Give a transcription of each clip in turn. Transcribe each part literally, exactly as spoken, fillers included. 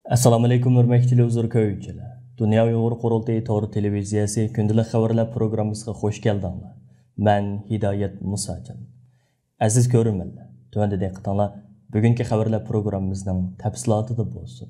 ئەسسالامۇئەلەيكۇم، ھۆرمەتلىك تېلېۋىزور كۆرگۈچىلەر. دۇنيا ئۇيغۇر قۇرۇلتىيى تور تېلېۋىزىيەسى كۈندىلىك خەۋەرلەر پروگراممىسىغا خۇش كەلدىڭلار. مەن ھىدايەت مۇساجان. ئەزىز كۆرۈرمەنلەر، تۆۋەندە دىققىتىڭلار بۈگۈنكى خەۋەرلەر پروگراممىمىزنىڭ تەپسىلاتىدا بولسۇن.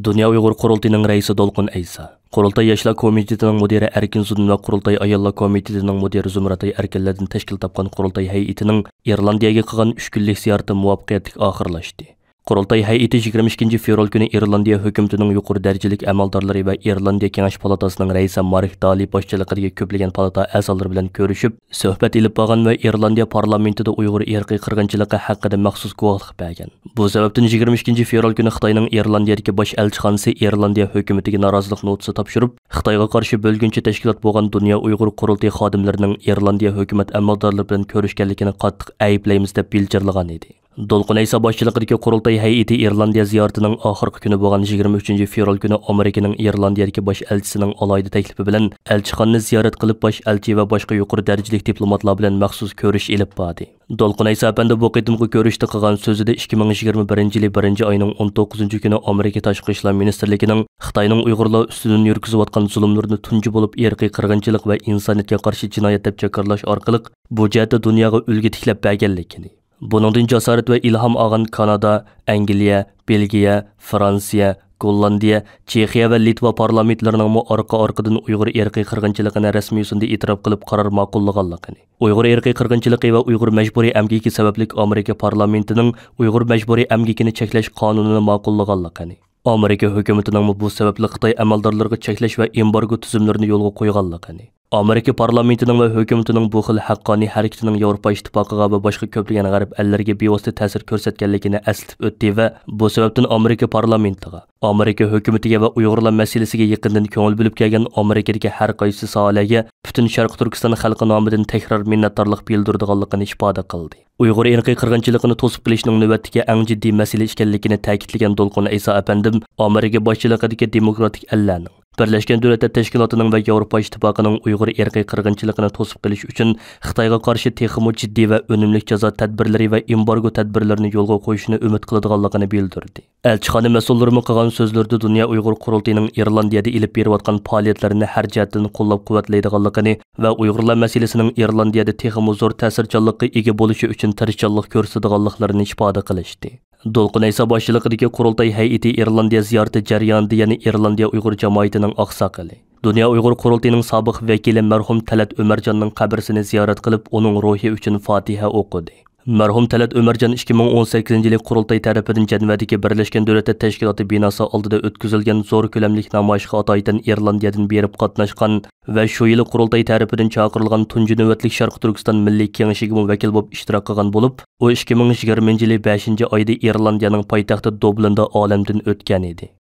دۇنيا ئۇيغۇر قۇرۇلتىيىنىڭ رەئىسى دولقۇن ئەيسا، قۇرۇلتاي ياشلار كومىتېتىنىڭ مۇدىرى ئەركىن زۇدۇن ۋە قۇرۇلتاي ئاياللار كومىتېتىنىڭ مۇدىرى زۇمرەتئاي ئەركىنلەردىن تەشكىل تاپقان قۇرۇلتاي ھەيئىتىنىڭ ئىرلاندىيەگە قىلغان ئۈچ كۈنلۈك زىيارىتى مۇۋەپپەقىيەتلىك ئاخىرلاشتى. قۇرۇلتاي ھەيئىتى يىگىرمە ئىككىنچى فېۋرال كۈنى ئىرلاندىيە ھۆكۈمىتىنىڭ يۇقىرى دەرىجىلىك ئەمەلدارلىرى ۋە ئىرلاندىيە كېڭەش پالاتاسىنىڭ رەئىسى مارك دالى باشچىلىقىدىكى كۆپلىگەن پالاتا ئەزالىرى بىلەن كۆرۈشۈپ، سۆھبەت ئېلىپ بارغان ۋە ئىرلاندىيە پارلامېنتىدا ئۇيغۇر ئىرقىي قىرغىنچىلىقى ھەققىدە مەخسۇس گۇۋاھلىق بەرگەن. بۇ سەۋەبتىن يىگىرمە ئىككىنچى فېۋرال كۈنى خىتاينىڭ ئىرلاندىيەدىكى باش ئەلچىخانىسى ئىرلاندىيە ھۆكۈمىتىگە نارازىلىق نوتىسى تاپشۇرۇپ، خىتايغا قارشى بۆلگۈنچى تەشكىلات بولغان دۇنيا ئۇيغۇر قۇرۇلتىيى خادىملىرىنىڭ ئىرلاندىيە ھۆكۈمەت ئەمەلدارلىرى بىلەن كۆرۈشكەنلىكىنى قاتتىق ئەيىبلەيمىز دەپ ۋىلجىرلىغان ئىدى. دولقۇن ئەيسا باشچىلىقىدىكى قۇرۇلتاي ھەيئىتى ئىرلاندىيە زىيارىتىنىڭ ئاخىرقى كۈنى بولغان يىگىرمە ئۈچىنچى فېۋرال كۈنى ئامېرىكىنىڭ ئىرلاندىيەدىكى باش ئەلچىسىنىڭ ئالاھىدە تەكلىپى بىلەن ئەلچىخانىنى زىيارەت قىلىپ، باش ئەلچى ۋە باشقا يۇقىرى دەرىجىلىك دىپلوماتلار بىلەن مەخسۇس كۆرۈش ئېلىپ باردى. دولقۇن ئەيسا ئەپەندى بۇ قېتىمقى كۆرۈشتە قىلغان سۆزىدە ئىككى مىڭ يىگىرمە بىرىنچى يىلى بىرىنچى ئاينىڭ ئون توققۇزىنچى كۈنى ئامېرىكا تاشقى ئىشلار مىنىستىرلىكىنىڭ خىتاينىڭ ئۇيغۇرلار ئۈستىدىن يۈرگۈزۈۋاتقان زۇلۇملىرىنى تۇنجى بولۇپ ئىرقىي قىرغىنچىلىق ۋە ئىنسانىيەتكە قارشى جىنايەت دەپ جاكارلاش ئارقىلىق بۇ جەھەتتە دۇنياغا ئۈلگە تىكلەپ بەرگەنلىكىنى، بۇنىڭدىن جاسارەت ۋە ئىلھام ئالغان كانادا، ئەنگلىيە، بېلگىيە، فرانسىيە، گوللاندىيە، چېخىيە ۋە لىتۋا پارلامېنتلىرىنىڭمۇ ئارقا-ئارقىدىن ئۇيغۇر ئىرقىي قىرغىنچىلىقىنى رەسمىي يۈزىدە ئېتىراپ قىلىپ قارار ماقۇللىغانلىقىنى، ئۇيغۇر ئىرقىي قىرغىنچىلىقى ۋە ئۇيغۇر مەجبۇرىي ئەمگىكى سەۋەبلىك ئامېرىكا پارلامېنتىنىڭ ئۇيغۇر مەجبۇرىي ئەمگىكىنى چەكلەش قانۇنىنى ماقۇللىغانلىقىنى، ئامېرىكا ھۆكۈمىتىنىڭمۇ بۇ سەۋەبلىك خىتاي ئەمەلدارلىرىغا چەكلەش ۋە ئېمبارگو تۈزۈملىرىنى يولغا قويغانلىقىنى، ئامېرىكا پارلامېنتىنىڭ ۋە ھۆكۈمىتىنىڭ بۇ خىل ھەققانىي ھەرىكىتىنىڭ ياۋروپا ئىتتىپاقىغا ۋە باشقا كۆپلىگەن غەرب ئەللىرىگە بىۋاسىتە تەسىر كۆرسەتكەنلىكىنى ئەسلىتىپ ئۆتتى ۋە بۇ سەۋەبتىن ئامېرىكا پارلامېنتىغا، ئامېرىكا ھۆكۈمىتىگە ۋە ئۇيغۇرلار مەسىلىسىگە يېقىندىن كۆڭۈل بۆلۈپ كەلگەن ئامېرىكىدىكى ھەر قايسى ساھەلەرگە پۈتۈن شەرقىي تۈركىستان خەلقى نامىدىن تەكرار مىننەتدارلىق بىلدۈرىدىغانلىقىنى ئىپادە قىلدى. ئۇيغۇر ئىرقىي قىرغىنچىلىقىنى توسۇپ قېلىشنىڭ نۆۋەتتىكى ئەڭ جىددىي مەسىلە ئىكەنلىكىنى تەكىتلىگەن دولقۇن ئەيسا ئەپەندىم، ئامېرىكا باشچىلىقىدىكى دېموكراتىك ئەللەرنىڭ، بىرلەشكەن دۆلەتلەر تەشكىلاتىنىڭ ۋە ياۋروپا ئىتتىپاقىنىڭ ئۇيغۇر ئىرقىي قىرغىنچىلىقىنى توسۇپ قېلىش ئۈچۈن خىتايغا قارشى تېخىمۇ جىددىي ۋە ئۈنۈملۈك جازا تەدبىرلىرى ۋە ئېمبارگو تەدبىرلىرىنى يولغا قويۇشىنى ئۈمىد قىلىدىغانلىقىنى بىلدۈردى. ئەلچىخانا مەسئۇللىرىمۇ قىلغان سۆزلىرىدە دۇنيا ئۇيغۇر قۇرۇلتىيىنىڭ ئىرلاندىيەدە ئېلىپ بېرىۋاتقان پائالىيەتلىرىنى ھەر جەھەتتىن قوللاپ-قۇۋۋەتلەيدىغانلىقىنى ۋە ئۇيغۇرلار مەسىلىسىنىڭ ئىرلاندىيەدە تېخىمۇ زور تەسىرچانلىققا ئىگە بولۇشى ئۈچۈن تىرىشچانلىق كۆرسىتىدىغانلىقلىرىنى ئىپادە قىلىشتى. دولقۇن ئەيسا باشچىلىقىدىكى قۇرۇلتاي ھەيئىتى ئىرلاندىيە زىيارىتى جەريانىدا يەنە ئىرلاندىيە ئۇيغۇر جامائىتىنىڭ ئاقساقىلى، دۇنيا ئۇيغۇر قۇرۇلتىيىنىڭ سابىق ۋەكىلى مەرھۇم تەلەت ئۆمەرجاننىڭ قەبرىسىنى زىيارەت قىلىپ، ئۇنىڭ روھى ئۈچۈن فاتىھە ئوقۇدى. مەرھۇم تەلەت ئۆمەرجان ئىككى مىڭ ئون سەككىزىنچى يىلى قۇرۇلتاي تەرىپىدىن جەنۋەدىكى بىرلەشكەن دۆلەتلەر تەشكىلاتى بىناسى ئالدىدا ئۆتكۈزۈلگەن زور كۆلەملىك نامايىشقا ئاتايىتەن ئىرلاندىيەدىن بېرىپ قاتناشقان ۋە شۇ يىلى قۇرۇلتاي تەرىپىدىن چاقىرىلغان تۇنجى نۆۋەتلىك شەرقىي تۈركىستان مىللىي كېڭىشىگىمۇ ۋەكىل بولۇپ ئىشتىراك قىلغان بولۇپ، ئۇ ئىككى مىڭ يىگىرمىنچى يىلى بەشىنچى ئايدا ئىرلاندىيەنىڭ پايتەختى دوبلىندا ئالەمدىن ئۆتكەن ئىدى.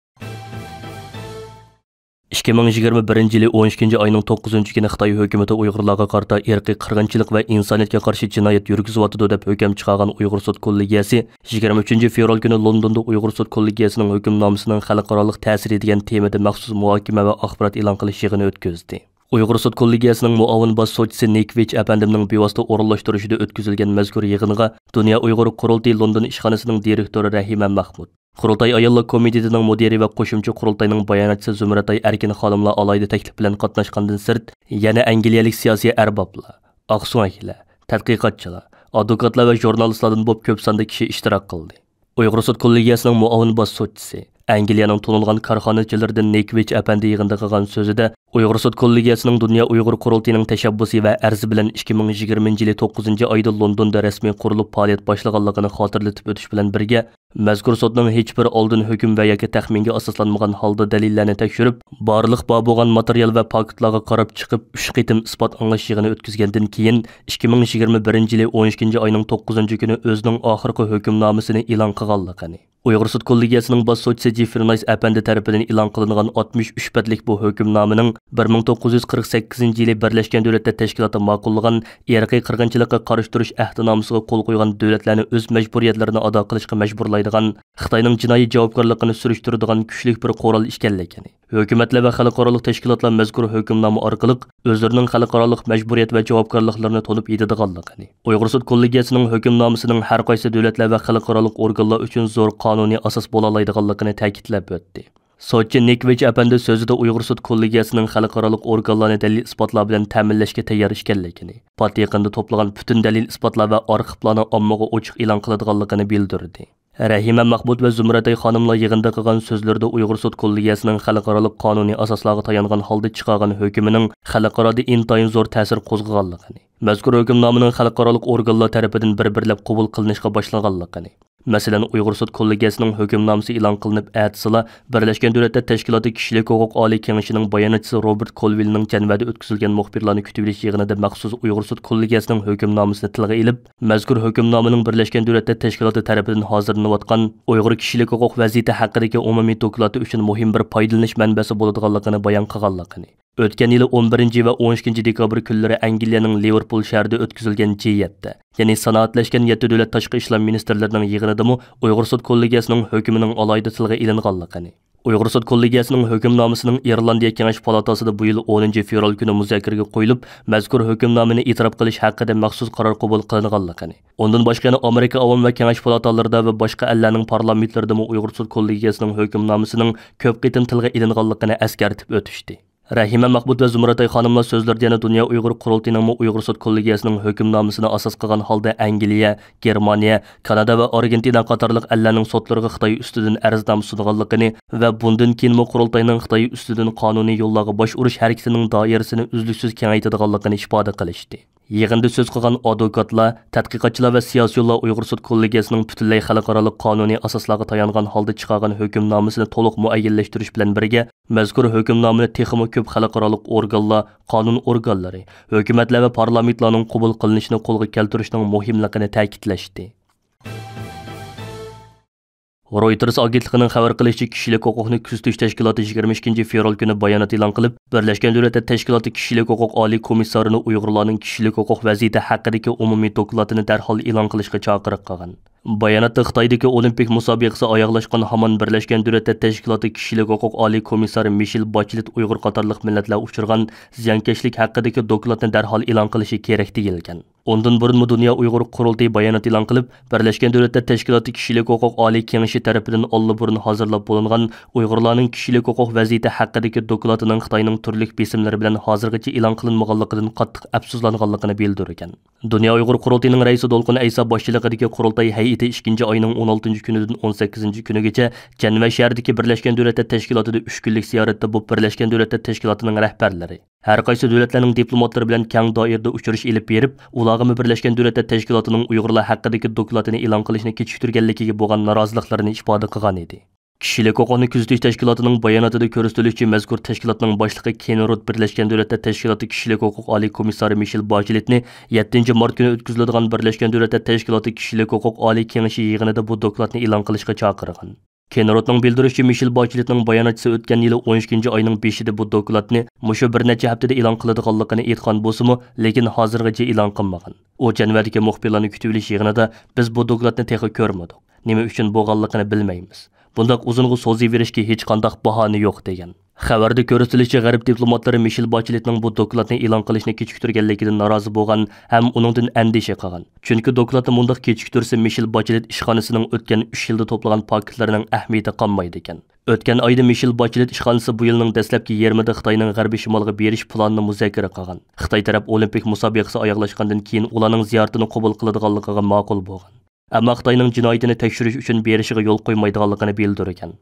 ئىككى مىڭ يىگىرمە بىرىنچى يىلى ئون ئىككىنچى ئاينىڭ توققۇزىنچى كۈنى خىتاي ھۆكۈمىتى ئۇيغۇرلارغا قارىتا ئىرقىي قىرغىنچىلىق ۋە ئىنسانىيەتكە قارشى جىنايەت يۈرگۈزۈۋاتىدۇ دەپ ھۆكۈم چىقارغان ئۇيغۇر سوت كوللېگىيەسى يىگىرمە ئۈچىنچى فېۋرال كۈنى لوندوندا ئۇيغۇر سوت كوللېگىيەسىنىڭ ھۆكۈمنامىسىنىڭ خەلقئارالىق تەسىرى دېگەن تېمىدا مەخسۇس مۇھاكىمە ۋە ئاخبارات ئېلان قىلىش يىغىنى ئۆتكۈزدى. ئۇيغۇر سوت كوللېگىيەسىنىڭ مۇئاۋىن باش سوتچىسى نىكۋىچ ئەپەندىمنىڭ بىۋاسىتە ئورۇنلاشتۇرۇشىدا ئۆتكۈزۈلگەن مەزكۇر يىغىنغا دۇنيا ئۇيغۇر قۇرۇلتىيى لوندون ئىشخانىسىنىڭ دىرېكتورى رەھىمە مەخمۇت، قۇرۇلتاي ئاياللار كومىتېتىنىڭ مۇدىرى ۋە قوشۇمچە قۇرۇلتاينىڭ باياناتچىسى زۇمرەتئاي ئەركىن خانىملار ئالاھىدە تەكلىپ بىلەن قاتناشقاندىن سىرت، يەنە ئەنگلىيەلىك سىياسىي ئەربابلار، ئاقسۆڭەكلەر، تەتقىقاتچىلار، ئادۋوكاتلار ۋە ژۇرنالىستلاردىن بولۇپ كۆپ ساندا كىشى ئىشتىراك قىلدى. ئۇيغۇر سوت كوللېگىيەسىنىڭ مۇئاۋىن باش سوتچىسى، ئەنگلىيەنىڭ تونۇلغان كارخانىچىلىرىدىن نىكۋىچ ئەپەندى يىغىندا قىلغان سۆزىدە، ئۇيغۇر سوت كوللېگىيەسىنىڭ دۇنيا ئۇيغۇر قۇرۇلتىيىنىڭ تەشەببۇسى ۋە ئەرزى بىلەن ئىككى مىڭ يىگىرمىنچى يىلى توققۇزىنچى ئايدا لوندوندا رەسمىي قۇرۇلۇپ پائالىيەت باشلىغانلىقىنى خاتىرىلىتىپ ئۆتۈش بىلەن بىرگە، مەزكۇر سوتنىڭ ھېچبىر ئالدىن ھۆكۈم ۋە ياكى تەخمىنگە ئاساسلانمىغان ھالدا دەلىللەرنى تەكشۈرۈپ، بارلىق بار بولغان ماتېرىيال ۋە پاكىتلارغا قاراپ چىقىپ، ئۈچ قېتىم ئىسپات ئاڭلاش يىغىنى ئۆتكۈزگەندىن كېيىن، ئىككى مىڭ يىگىرمە بىرىنچى يىلى ئون ئىككىنچى ئاينىڭ توققۇزىنچى كۈنى ئۆزىنىڭ ئاخىرقى ھۆكۈمنامىسىنى ئېلان قىلغانلىقىنى، ئۇيغۇر سوت كوللېگىيەسىنىڭ باش سوتچىسى جېفرى نايس ئەپەندى تەرىپىدىن ئېلان قىلىنغان ئاتمىش ئۈچ بەتلىك بۇ ھۆكۈمنامىنىڭ بىر مىڭ توققۇز يۈز قىرىق سەككىزىنچى يىلى بىرلەشكەن دۆلەتلەر تەشكىلاتى ماقۇللىغان ئىرقىي قىرغىنچىلىققا قارشى تۇرۇش ئەھدىنامىسىغا قول قويغان دۆلەتلەرنى ئۆز مەجبۇرىيەتلىرىنى ئادا قىلىشقا مەجبۇرلايدىغان، خىتاينىڭ جىنايى جاۋابكارلىقىنى سۈرۈشتۈرىدىغان كۈچلۈك بىر قورال ئىكەنلىكىنى، ھۆكۈمەتلەر ۋە خەلقئارالىق تەشكىلاتلار مەزكۇر ھۆكۈمنامە ئارقىلىق ئۆزلىرىنىڭ خەلقئارالىق مەجبۇرىيەت ۋە جاۋابكارلىقلىرىنى تونۇپ يېتىدىغانلىقىنى، ئۇيغۇر سوت كوللېگىيەسىنىڭ ھۆكۈمنامىسىنىڭ ھەر قايسى دۆلەتلەر ۋە خەلقئارالىق ئورگانلار ئۈچۈن زور قانۇنىي ئاساس بولالايدىغانلىقىنى تەكىتلەپ ئۆتتى. سوتچى نىكۋىچ ئەپەندى سۆزىدە ئۇيغۇر سوت كوللېگىيەسىنىڭ خەلقئارالىق ئورگانلارنى دەلىل-ئىسپاتلار بىلەن تەمىنلەشكە تەييار ئىكەنلىكىنى، پات يېقىندا توپلىغان پۈتۈن دەلىل-ئىسپاتلار ۋە ئارخىپلارنى ئاممىغا ئوچۇق ئېلان قىلىدىغانلىقىنى بىلدۈردى. رەھىمە مەخمۇت ۋە زۇمرەتئاي خانىملار يىغىندا قىلغان سۆزلىرىدە ئۇيغۇر سوت كوللېگىيەسىنىڭ خەلقئارالىق قانۇنىي ئاساسلارغا تايانغان ھالدا چىقارغان ھۆكمىنىڭ خەلقئارادا ئىنتايىن زور تەسىر قوزغىغانلىقىنى، مەزكۇر ھۆكۈمنامىنىڭ خەلقئارالىق ئورگانلار تەرىپىدىن بىر-بىرلەپ قوبۇل قىلىنىشقا باشلىغانلىقىنى، مەسىلەن، ئۇيغۇر سوت كوللېگىيەسىنىڭ ھۆكۈمنامىسى ئېلان قىلىنىپ ئەتىسىلا، بىرلەشكەن دۆلەتلەر تەشكىلاتى كىشىلىك ھوقۇق ئالىي كېڭىشىنىڭ باياناتچىسى روبېرت كولۋىلنىڭ جەنۋەدە ئۆتكۈزۈلگەن مۇخبىرلارنى كۈتۈۋېلىش يىغىنىدا مەخسۇس ئۇيغۇر سوت كوللېگىيەسىنىڭ ھۆكۈمنامىسىنى تىلغا ئېلىپ، مەزكۇر ھۆكۈمنامىنىڭ بىرلەشكەن دۆلەتلەر تەشكىلاتى تەرىپىدىن ھازىرلىنىۋاتقان ئۇيغۇر كىشىلىك ھوقۇق ۋەزىيىتى ھەققىدىكى ئومۇمىي دوكلاتى ئۈچۈن مۇھىم بىر پايدىلىنىش مەنبەسى بولىدىغانلىقىنى بايان قىلغانلىقىنى، ئۆتكەن يىلى ئون بىرىنچى ۋە ئون ئىككىنچى دېكابىر كۈنلىرى ئەنگلىيەنىڭ لىۋېرپۇل شەھىرىدە ئۆتكۈزۈلگەن جى يەتتە، يەنى سانائەتلەشكەن يەتتە دۆلەت تاشقى ئىشلار مىنىستىرلىرىنىڭ يىغىنىدىمۇ ئۇيغۇر سوت كوللېگىيەسىنىڭ ھۆكمىنىڭ ئالاھىدە تىلغا ئېلىنغانلىقىنى، ئۇيغۇر سوت كوللېگىيەسىنىڭ ھۆكۈمنامىسىنىڭ ئىرلاندىيە كېڭەش پالاتاسىدا بۇ يىل ئونىنچى فېۋرال كۈنى مۇزاكىرىگە قويۇلۇپ، مەزكۇر ھۆكۈمنامىنى ئېتىراپ قىلىش ھەققىدە مەخسۇس قارار قوبۇل قىلىنغانلىقىنى، ئۇندىن باشقا يەنە ئامېرىكا ئاۋام ۋە كېڭەش پالاتالىرىدا ۋە باشقا ئەللەرنىڭ پارلامېنتلىرىدىمۇ ئۇيغۇر سوت كوللېگىيەسىنىڭ ھۆكۈمنامىسىنىڭ كۆپ قېتىم تىلغا ئېلىنغانلىقىنى ئەسكەرتىپ ئۆتۈشتى. رەھىمە مەخمۇت ۋە زۇمرەتئاي خانىملار سۆزلىرىدە يەنە دۇنيا ئۇيغۇر قۇرۇلتىيىنىڭمۇ ئۇيغۇر سوت كوللېگىيەسىنىڭ ھۆكۈمنامىسىنى ئاساس قىلغان ھالدا ئەنگلىيە، گېرمانىيە، كانادا ۋە ئارگېنتىنا قاتارلىق ئەللەرنىڭ سوتلىرىغا خىتاي ئۈستىدىن ئەرزنامە سۇنغانلىقىنى ۋە بۇندىن كېيىنمۇ قۇرۇلتاينىڭ خىتاي ئۈستىدىن قانۇنىي يوللارغا باش ئۇرۇش ھەرىكىتىنىڭ دائىرىسىنى ئۈزلۈكسىز كېڭەيتىدىغانلىقىنى ئىپادە قىلىشتى. يىغىندا سۆز قىلغان ئادۋوكاتلار، تەتقىقاتچىلار ۋە سىياسىيونلار ئۇيغۇر سوت كوللېگىيەسىنىڭ پۈتۈنلەي خەلقئارالىق قانۇنىي ئاساسلارغا تايانغان ھالدا چىقارغان ھۆكۈمنامىسىنى تولۇق مۇئەييەنلەشتۈرۈش بىلەن بىرگە، مەزكۇر ھۆكۈمنامىنى تېخىمۇ كۆپ خەلقئارالىق ئورگانلار، قانۇن ئورگانلىرى، ھۆكۈمەتلەر ۋە پارلامېنتلارنىڭ قوبۇل قىلىنىشىنى قولغا كەلتۈرۈشنىڭ مۇھىملىقىنى تەكىتلەشتى. رويتېرس ئاگېنتلىقىنىڭ خەۋەر قىلىشىچە، كىشىلىك ھوقۇقنى كۆزىتىش تەشكىلاتى يىگىرمە ئىككىنچى فېۋرال كۈنى بايانات ئېلان قىلىپ، بىرلەشكەن دۆلەتلەر تەشكىلاتى كىشىلىك ھوقۇق ئالىي كومىسسارىنى ئۇيغۇرلارنىڭ كىشىلىك ھوقۇق ۋەزىيىتى ھەققىدىكى ئومۇمىي دوكلاتىنى دەرھال ئېلان قىلىشقا چاقىرىق قىلغان. باياناتتا خىتايدىكى ئولىمپىك مۇسابىقىسى ئاياغلاشقان ھامان بىرلەشكەن دۆلەتلەر تەشكىلاتى كىشىلىك ھوقۇق ئالىي كومىسسارى مىشېل باچېلېت ئۇيغۇر قاتارلىق مىللەتلەر ئۇچرىغان زىيانكەشلىك ھەققىدىكى دوكلاتنى دەرھال ئېلان قىلىشى كېرەك دېيىلگەن. ئۇندىن بۇرۇنمۇ دۇنيا ئۇيغۇر قۇرۇلتىيى بايانات ئېلان قىلىپ، بىرلەشكەن دۆلەتلەر تەشكىلاتى كىشىلىك ھوقۇق ئالىي كېڭىشى تەرىپىدىن ئاللىبۇرۇن ھازىرلاپ بولۇنغان ئۇيغۇرلارنىڭ كىشىلىك ھوقۇق ۋەزىيىتى ھەققىدىكى دوكلاتىنىڭ خىتاينىڭ تۈرلۈك بېسىملىرى بىلەن ھازىرغىچە ئېلان قىلىنمىغانلىقىدىن قاتتىق ئەپسۇسلانغانلىقىنى بىلدۈرگەن. دۇنيا ئۇيغۇر قۇرۇلتىيىنىڭ رەئىسى دولقۇن ئەيسا باشچىلىقىدىكى قۇرۇلتاي ھەيئىتى ئىككىنچى ئاينىڭ ئون ئالتىنچى كۈنىدىن ئون سەككىزىنچى كۈنىگىچە جەنۋە شەھىرىدىكى بىرلەشكەن دۆلەتلەر تەشكىلاتىدا ئۈچ كۈنلۈك زىيارەتتە بولۇپ، بىرلەشكەن دۆلەتلەر تەشكىلاتىنىڭ رەھبەرلىرى، ھەر قايسى دۆلەتلەرنىڭ دىپلوماتلىرى بىلەن كەڭ دائىرىدە ئۇچرىشىش ئېلىپ بېرىپ، ئۇلارغىمۇ بىرلەشكەن دۆلەتلەر تەشكىلاتىنىڭ ئۇيغۇرلار ھەققىدىكى دوكلاتىنى ئېلان قىلىشنى كېچىكتۈرگەنلىكىگە بولغان نارازىلىقلىرىنى ئىپادە قىلغان ئىدى. كىشىلىك ھوقۇقنى كۆزىتىش تەشكىلاتىنىڭ باياناتىدا كۆرسىتىلىشىچە، مەزكۇر تەشكىلاتنىڭ باشلىقى كېن روت بىرلەشكەن دۆلەتلەر تەشكىلاتى كىشىلىك ھوقۇق ئالىي كومىسسارى مىشېل باچېلېتنى يەتتىنچى مارت كۈنى ئۆتكۈزۈلىدىغان بىرلەشكەن دۆلەتلەر تەشكىلاتى كىشىلىك ھوقۇق ئالىي كېڭىشى يىغىنىدا بۇ دوكلاتنى ئېلان قىلىشقا چاقىرغان. كېن روتنىڭ بىلدۈرۈشىچە، مىشېل باچېلېتنىڭ باياناتچىسى ئۆتكەن يىلى ئون ئىككىنچى ئاينىڭ بېشىدا بۇ دوكلاتنى مۇشۇ بىر نەچچە ھەپتىدە ئېلان قىلىدىغانلىقىنى ئېيتقان بولسىمۇ، لېكىن ھازىرغىچە ئېلان قىلمىغان. ئۇ جەنۋەدىكى مۇخبىرلارنى كۈتۈۋېلىش يىغىنىدا، بىز بۇ دوكلاتنى تېخى كۆرمىدۇق. نېمە ئۈچۈن بولغانلىقىنى بىلمەيمىز. بۇنداق ئۇزۇنغا سوزۇۋېرىشكە ھېچقانداق باھانە يوق، دېگەن. خەۋەردە كۆرسىتىلىشىچە، غەرب دىپلوماتلىرى مىشېل باچېلېتنىڭ بۇ دوكلاتنى ئېلان قىلىشنى كېچىكتۈرگەنلىكىدىن نارازى بولغان ھەم ئۇنىڭدىن ئەندىشە قىلغان. چۈنكى دوكلاتنى مۇنداق كېچىكتۈرسە، مىشېل باچېلېت ئىشخانىسىنىڭ ئۆتكەن ئۈچ يىلدا توپلىغان پاكىتلىرىنىڭ ئەھمىيىتى قالمايدىكەن. ئۆتكەن ئايدا مىشېل باچېلېت ئىشخانىسى بۇ يىلنىڭ دەسلەپكى يېرىمىدا خىتاينىڭ غەربىي شىمالغا بېرىش پىلانىنى مۇزاكىرە قىلغان. خىتاي تەرەپ ئولىمپىك مۇسابىقىسى ئاياغلاشقاندىن كېيىن ئۇلارنىڭ زىيارىتىنى قوبۇل قىلىدىغانلىقىغا ماقۇل بولغان. ئەمما خىتاينىڭ جىنايىتىنى تەكشۈرۈش ئۈچۈن بېرىشىغا يول قويمايدىغانلىقىنى بىلدۈرگەن.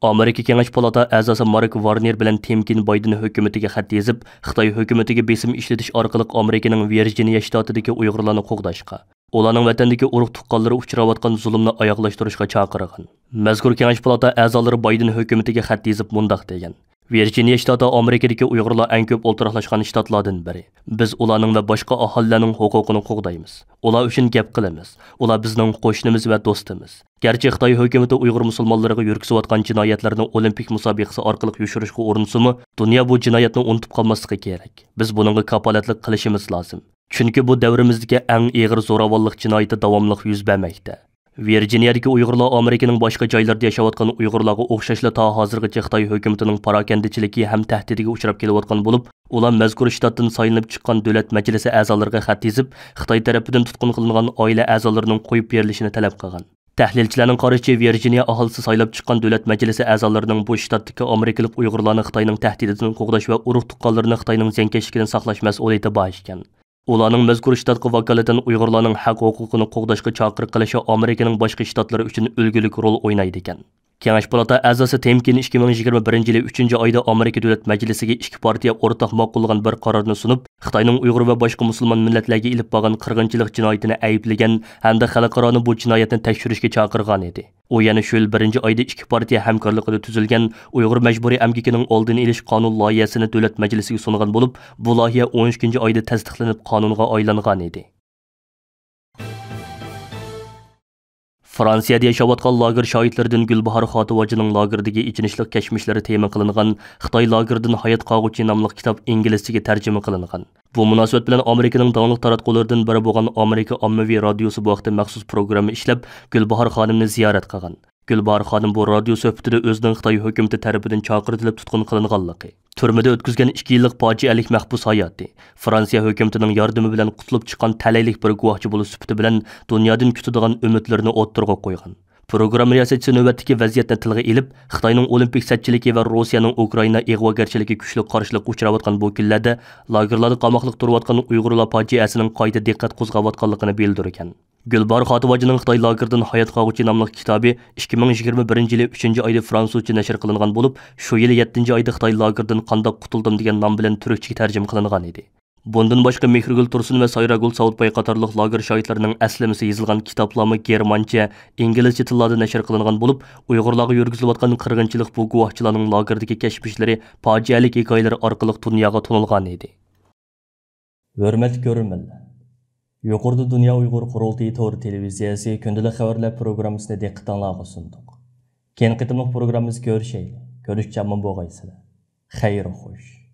ئامېرىكا كېڭەش پالاتا ئەزاسى مارك ۋارنېر بىلەن تىم كېن بايدېن ھۆكۈمىتىگە خەت يېزىپ، خىتاي ھۆكۈمىتىگە بېسىم ئىشلىتىش ئارقىلىق ئامېرىكىنىڭ ۋىرجىنىيە شتاتىدىكى ئۇيغۇرلارنى قوغداشقا، ئۇلارنىڭ ۋەتەندىكى ئۇرۇق تۇغقانلىرى ئۇچراۋاتقان زۇلۇمنى ئاياغلاشتۇرۇشقا چاقىرغان. مەزكۇر كېڭەش پالاتا ئەزالىرى بايدېن ھۆكۈمىتىگە خەت يېزىپ مۇنداق دېگەن: ۋىرجىنىيە شتاتى ئامېرىكىدىكى ئۇيغۇرلار ئەڭ كۆپ ئولتۇراقلاشقان شتاتلاردىن بىرى. بىز ئۇلارنىڭ ۋە باشقا ئاھالىلەرنىڭ ھوقۇقىنى قوغدايمىز. ئۇلار ئۈچۈن گەپ قىلىمىز. ئۇلار بىزنىڭ قوشنىمىز ۋە دوستىمىز. گەرچە خىتاي ھۆكۈمىتى ئۇيغۇر مۇسۇلمانلىرىغا يۈرگۈزۈۋاتقان جىنايەتلەرنى ئولىمپىك مۇسابىقىسى ئارقىلىق يوشۇرۇشقا ئۇرۇنسىمۇ، دۇنيا بۇ جىنايەتنى ئۇنتۇپ قالماسلىقى كېرەك. بىز بۇنىڭغا كاپالەتلىك قىلىشىمىز لازىم. چۈنكى بۇ دەۋرىمىزدىكى ئەڭ ئېغىر زوراۋانلىق جىنايىتى داۋاملىق يۈز بەرمەكتە. ۋىرجىنىيەدىكى ئۇيغۇرلار ئامېرىكىنىڭ باشقا جايلىرىدا ياشاۋاتقان ئۇيغۇرلارغا ئوخشاشلا تا ھازىرغىچە خىتاي ھۆكۈمىتىنىڭ پاراكەندىچىلىكى ھەم تەھدىتىگە ئۇچراپ كېلىۋاتقان بولۇپ، ئۇلار مەزكۇر شتاتتىن سايلىنىپ چىققان دۆلەت مەجلىسى ئەزالىرىغا خەت يېزىپ، خىتاي تەرىپىدىن تۇتقۇن قىلىنغان ئائىلە ئەزالىرىنىڭ قويۇپ بېرىلىشىنى تەلەپ قىلغان. تەھلىلچىلەرنىڭ قارىشىچە، ۋىرجىنىيە ئاھالىسى سايلاپ چىققان دۆلەت مەجلىسى ئەزالىرىنىڭ بۇ شتاتتىكى ئامېرىكىلىق ئۇيغۇرلارنى خىتاينىڭ تەھدىتىدىن قوغداش ۋە ئۇرۇق تۇغقانلىرىنى خىتاينىڭ زىيانكەشلىكىدىن ساقلاش مەسئۇلىيىتى بار ئىكەن. ئۇلارنىڭ مەزكۇر شتاتقا ۋاكالىتەن ئۇيغۇرلارنىڭ ھەق ھوقۇقىنى قوغداشقا چاقىرىق قىلىشى ئامېرىكىنىڭ باشقا شتاتلىرى ئۈچۈن ئۈلگىلىك رول ئوينايدىكەن. كېڭەش پالاتا ئەزاسى تىم كېن ئىككى مىڭ يىگىرمە بىرىنچى يىلى ئۈچىنچى ئايدا ئامېرىكا دۆلەت مەجلىسىگە ئىككى پارتىيە ئورتاق ماقۇللىغان بىر قارارنى سۇنۇپ، خىتاينىڭ ئۇيغۇر ۋە باشقا مۇسۇلمان مىللەتلەرگە ئېلىپ بارغان قىرغىنچىلىق جىنايىتىنى ئەيىبلىگەن ھەمدە خەلقئارانى بۇ جىنايەتنى تەكشۈرۈشكە چاقىرغان ئىدى. ئۇ يەنە شۇ يىل بىرىنچى ئايدا ئىككى پارتىيە ھەمكارلىقىدا تۈزۈلگەن ئۇيغۇر مەجبۇرىي ئەمگىكىنىڭ ئالدىنى ئېلىش قانۇن لايىھەسىنى دۆلەت مەجلىسىگە سۇنغان بولۇپ، بۇ لايىھە ئون ئىككىنچى ئايدا تەستىقلىنىپ قانۇنغا ئايلانغان ئىدى. فرانسىيەدە ياشاۋاتقان لاگېر شاھىتلىرىدىن گۈلباھار خاتىۋاجىنىڭ لاگېردىكى ئېچىنىشلىق كەچمىشلىرى تېما قىلىنغان خىتاي لاگېرىدىن ھايات قالغۇچى ناملىق كىتاب ئىنگلىزچىگە تەرجىمە قىلىنغان. بۇ مۇناسىۋەت بىلەن ئامېرىكىنىڭ داڭلىق تاراتقۇلىرىدىن بىرى بولغان ئامېرىكا ئاممىۋى رادىيوسى بۇ ھەقتە مەخسۇس پروگرامما ئىشلەپ، گۈلباھار خانىمنى زىيارەت قىلغان. گۈلباھار خانىم بۇ رادىيو سۆھبىتىدە ئۆزىنىڭ خىتاي ھۆكۈمىتى تەرىپىدىن چاقىرتىلىپ تۇتقۇن قىلىنغانلىقى، تۈرمىدە ئۆتكۈزگەن ئىككى يىللىق پاجىئەلىك مەھبۇس ھاياتى، فرانسىيە ھۆكۈمىتىنىڭ ياردىمى بىلەن قۇتۇلۇپ چىققان تەلەيلىك بىر گۇۋاھچى بولۇش سۈپىتى بىلەن دۇنيادىن كۈتىدىغان ئۈمىدلىرىنى ئوتتۇرىغا قويغان. پروگرامما رىياسەتچىسى نۆۋەتتىكى ۋەزىيەتنى تىلغا ئېلىپ، خىتاينىڭ ئولىمپىك سەتچىلىكى ۋە روسىيەنىڭ ئۇكرائىنا ئىغۋاگەرچىلىكى كۈچلۈك قارشىلىققا ئۇچراۋاتقان بۇ كۈنلەردە لاگېرلاردا قاماقلىق تۇرۇۋاتقان ئۇيغۇرلار پاجىئەسىنىڭ قايتا دىققەت قوزغاۋاتقانلىقىنى بىلدۈرگەن. گۈلباھار خاتىۋاجىنىڭ خىتاي لاگېرىدىن ھايات قالغۇچى ناملىق كىتابى ئىككى مىڭ يىگىرمە بىرىنچى يىلى ئۈچىنچى ئايدا فرانسۇزچە نەشر قىلىنغان بولۇپ، شۇ يىلى يەتتىنچى ئايدا خىتاي لاگېرىدىن قانداق قۇتۇلدۇم دېگەن نام بىلەن تۈركچىگە تەرجىمە قىلىنغان ئىدى. بۇندىن باشقا، مېھرىگۈل تۇرسۇن ۋە سايراگۈل ساۋۇتباي قاتارلىق لاگېر شاھىتلىرىنىڭ ئەسلىمىسى يېزىلغان كىتابلارمۇ گېرمانچە، ئىنگلىزچە تىللاردا نەشر قىلىنغان بولۇپ، ئۇيغۇرلارغا يۈرگۈزۈلۈۋاتقان قىرغىنچىلىق بۇ گۇۋاھچىلارنىڭ لاگېردىكى كەچمىشلىرى پاجىئەلىك ھېكايىلىرى ئارقىلىق دۇنياغا تونۇلغان ئىدى. ھۆرمەتلىك كۆرۈرمەنلەر! يۇقىرىدا دۇنيا ئۇيغۇر قۇرۇلتىيى تور تېلېۋىزىيەسى كۈندىلىك خەۋەرلەر پروگراممىسىنى دىققىتىڭلارغا سۇندۇق. كېيىنكى قېتىملىق پروگراممىمىزدا كۆرۈشەيلى. كۆرۈشكىچە ئامان بولغايسىلەر. خەير خوش.